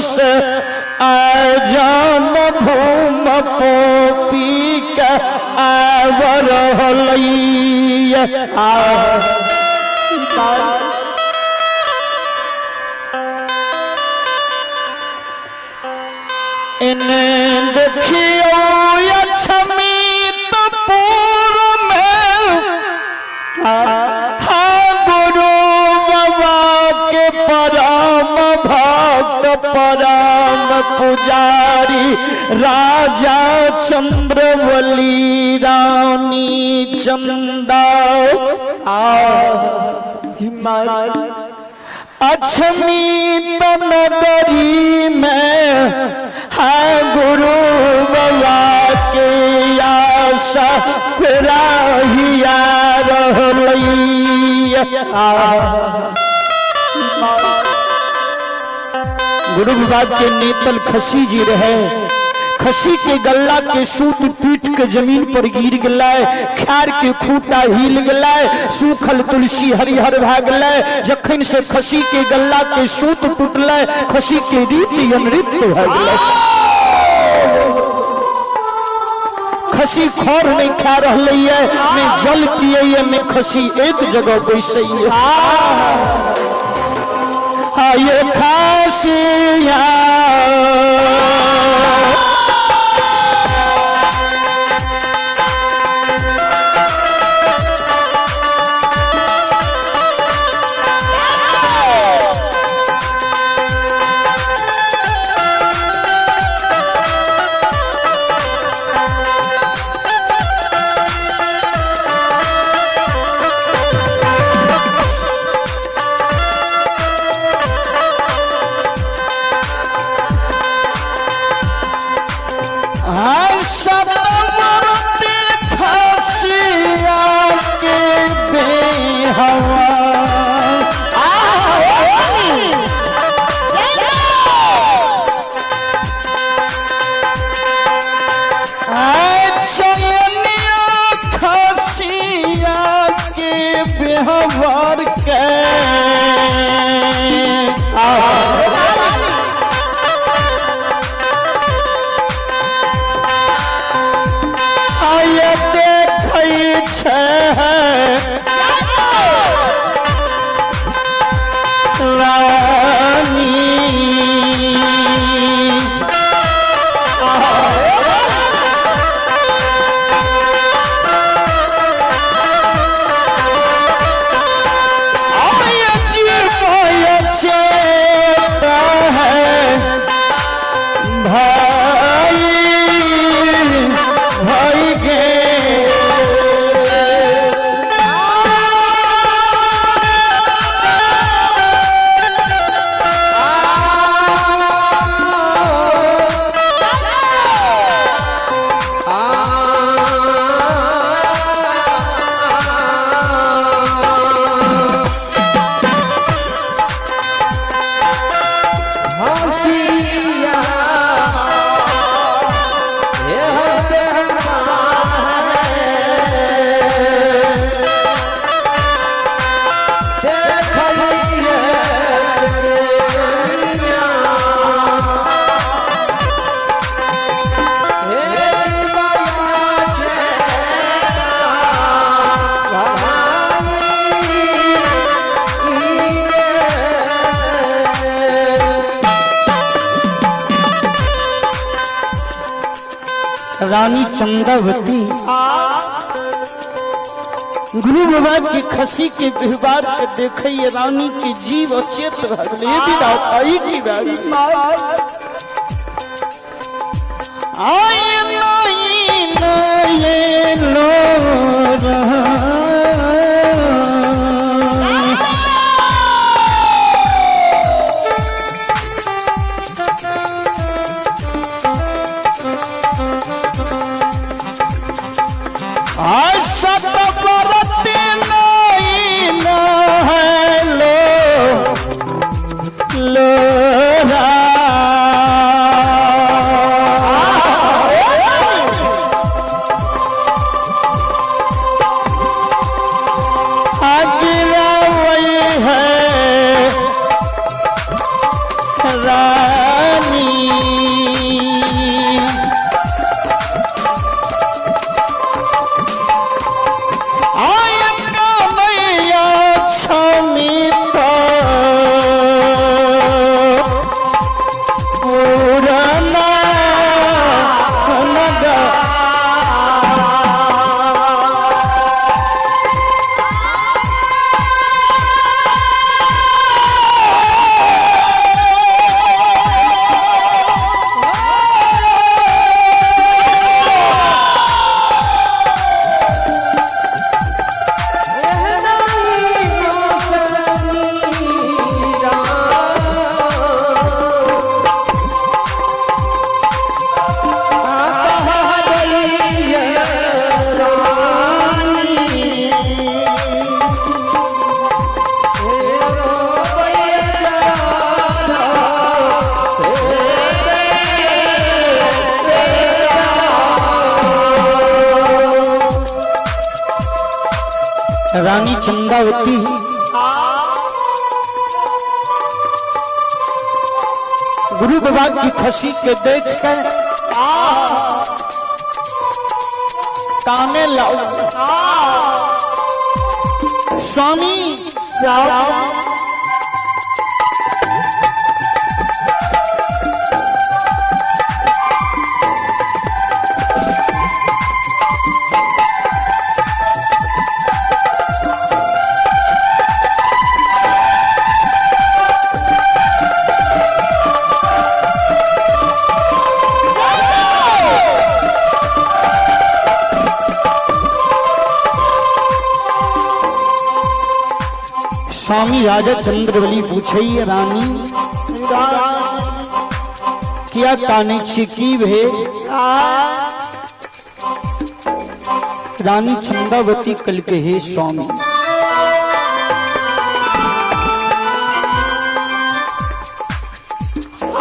से जन्म भूम पोपी के आब रहलैया। एने देखियो लक्ष्मीपुर में हाँ गुरु बाबा के परम भक्त परम पुजारी राजा चंद्रवली रानी चंदा अक्षमी नगरी में है गुरु बाबा के आशा पुराहिया रहलैया। गुरु बाबा के नेतल खसी जी रहे, खसी के गल्ला के सूत पीट के जमीन पर गिर गए, खार के खूंटा हिल गए, सूखल तुलसी हरिहर भा गए। जखन से खसी के गल्ला के सूत टूटल, खसी के रीति अनृत्य भा गए। खसी खर नहीं खा रही है, नहीं जल पिए है, नहीं खसी एक जगह बैसे है। ये खासिया व्यवहार के आय देखै छै रानी रानी चंद्रावती गुरु बाबा के खसी के व्यवहार के देखे रानी के जीव अचेत भऽ गेलै। विधाता की आय नहीं नहीं लो रानी। चंदावती गुरु बाबा की खसी के देख कर काने लाओ। स्वामी स्वामी राजा चंद्रबली पूछे रानी किया काने छी की भे। रानी चंदावती कल के हे स्वामी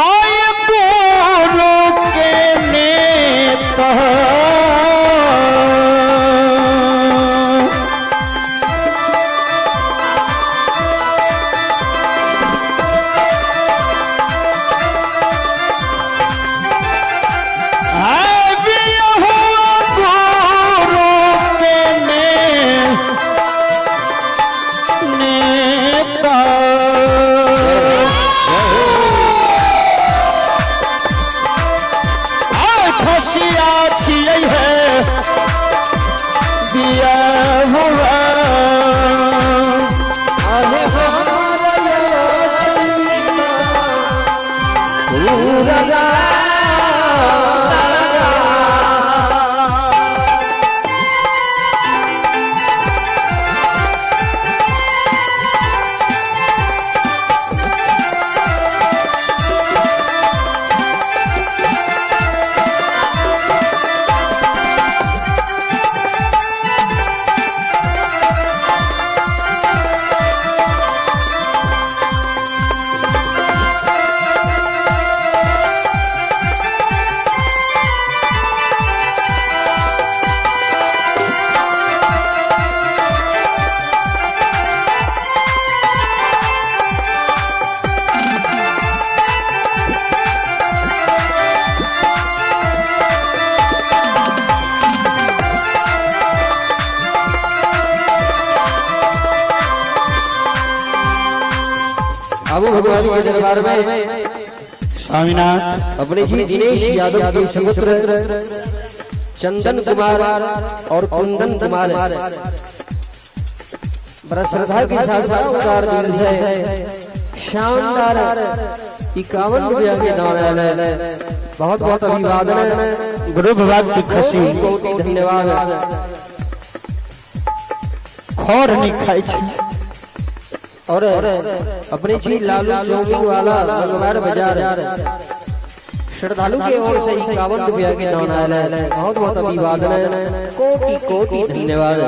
आए बोलो के नेता आबू भगवान के दरबार में स्वामीनाथ अपने जी दिनेश यादव के सुपुत्र चंदन कुमार और कुंदन कुमार बड़ा श्रद्धा के साथ उदार दिल से शानदार 51 रुपया के दान आया है। बहुत बहुत अभिवादन, गुरु भगवान की खुशी, बहुत धन्यवाद। खौर नहीं खाई छी। और अपने जी लालू चौमिंग वाला मंगवार बाजार श्रद्धालु के ओर से 51 रुपया के दान आया है। बहुत बहुत अभिवादन, कोटि कोटि धन्यवाद।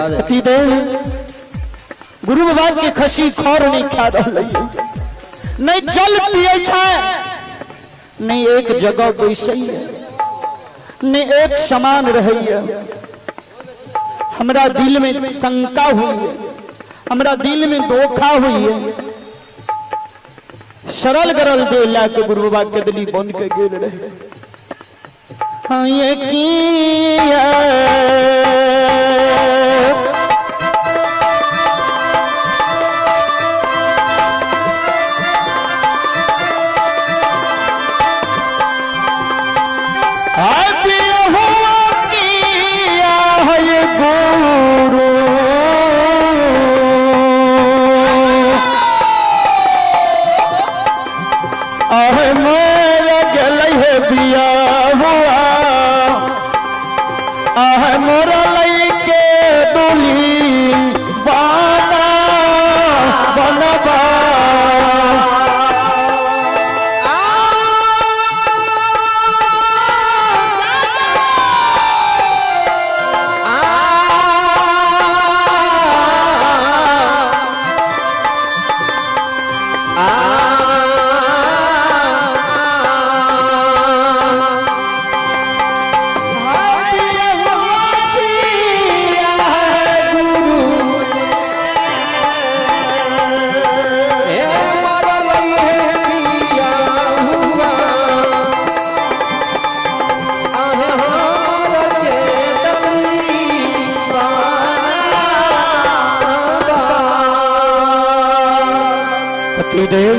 गुरु बाबा के खसी खौर नहीं खा रहा, नहीं जल पिए छे, नहीं एक जगह बैसे, नहीं एक समान रहे। हमरा दिल में शंका हुई है, हमरा दिल में धोखा हुई है। सरल गरल दे ला के गुरु बाबा के दिली बन के गेल रहे। हाँ ये किया गुरुदेव।